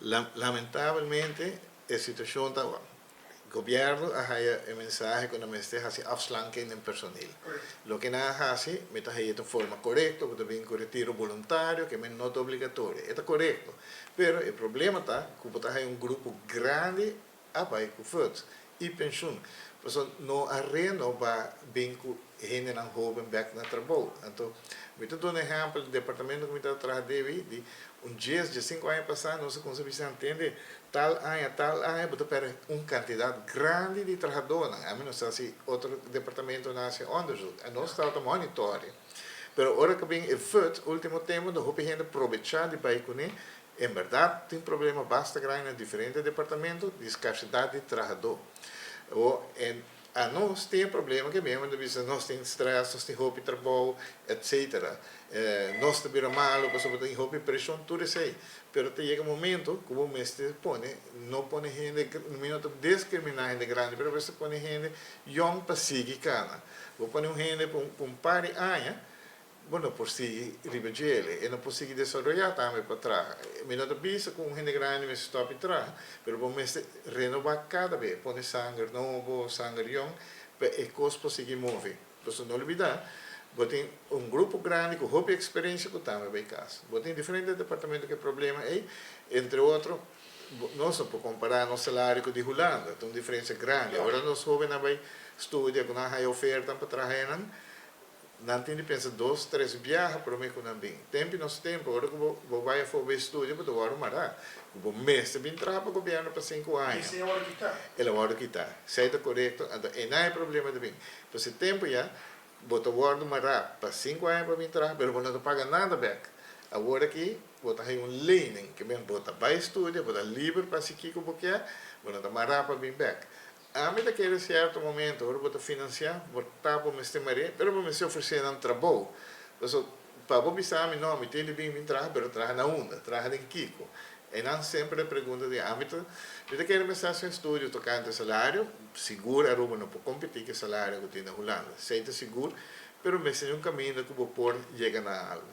Lamentablemente, e situacion ta gobierno a haya e mensahe cu nan mester haci afslanking den personeel. Loke nan a haci, mi ta haya ta un forma corecto, cu ta bin cu retiro voluntario, cu men no ta obligatorio. E ta corecto. Pero e problema ta cu bo ta haya un grupo grandi a bay cu FUD y pensioen. Pasobra no a renoba bin cu hendenan hoben bek na trabou. Anto, mi ta duna ehempel di departamento cu mi ta traha debi di un 10, 15 aña pasa, nos a cuminsa bisa tende tal aña bo ta perde un cantidad grandi di trahadornan. Ami no sa si otro departamento nan haci onderzoek. En nos tabata monitoring. Pero ora cu bin e FUD, ultimo tempo, de hopi hende probecha di bay cune. En berdad, tin problema basta grandi na diferente departamento di scarsidad di trahador. O, en a nos tin problema cu mesmo di bisa nos tin stress, nos tin hopi trabou, etc. Nos ta bira malo, pasobra tin hopi presion, tur esey. Pero te yega un momento cu bo mester pone, no pone hende, mi no ta discrimina hende grandi, pero mester pone hende jong pa sigui cana. Bo pone un hende pa un par di aña, bo no por sigui riba djele, e no por sigui desaroya tambe pa traha. Mi no ta bisa cu un hende grandi mester stop di traha, pero bo mester renoba cada bes, pone sanger nobo, sanger jong, pa e cos por sigui move. Pasobra no lubida, bo tin un grupo grandi cu hopi experiencia cu tambe bay cas. Bo tin diferente departamento cu e problema ey, entre otro, nos no por compara nos salario cu di Hulanda, tin un diferencia grandi. Ora nos hobennan bay studia, cu nan haya oferta pa traha, nan tin di pensa dos, tres biaha prome cu nan bin. Tempo nos tempo, ora cu bo bay afo bay studia, bo ta wordo mara. Bo mester bin traha pa gobierno pa 5 aña. Esey a wordo kita. El a wordo kita. Esey ta corecto, anto e no e problema di bin. Pues e tempo ya, bo ta wordo mara pa 5 aña pa bin traha, pero bo no ta paga nada bek. Awor aki, bo ta haya un lening, kiermen bo ta bay studia, bo ta liber pa haci kico bo kier, bo no ta mara pa bin bek. Ami ta kere cierto momento, ora bo ta financia, bo ta bo mester mare, pero bo mester ofrece nan trabou. Paso, pa bo bisa mi, no, mi tin di bin traha, pero traha na unda, traha den kiko. E nan semper e pregunta di ami ta, mi ta kere mester haci un estudio tocante salario, sigur Aruba no por competi cu e salario cu tin na Hulanda. Esey ta sigur, pero mester un caminda cu bo por yega na algo.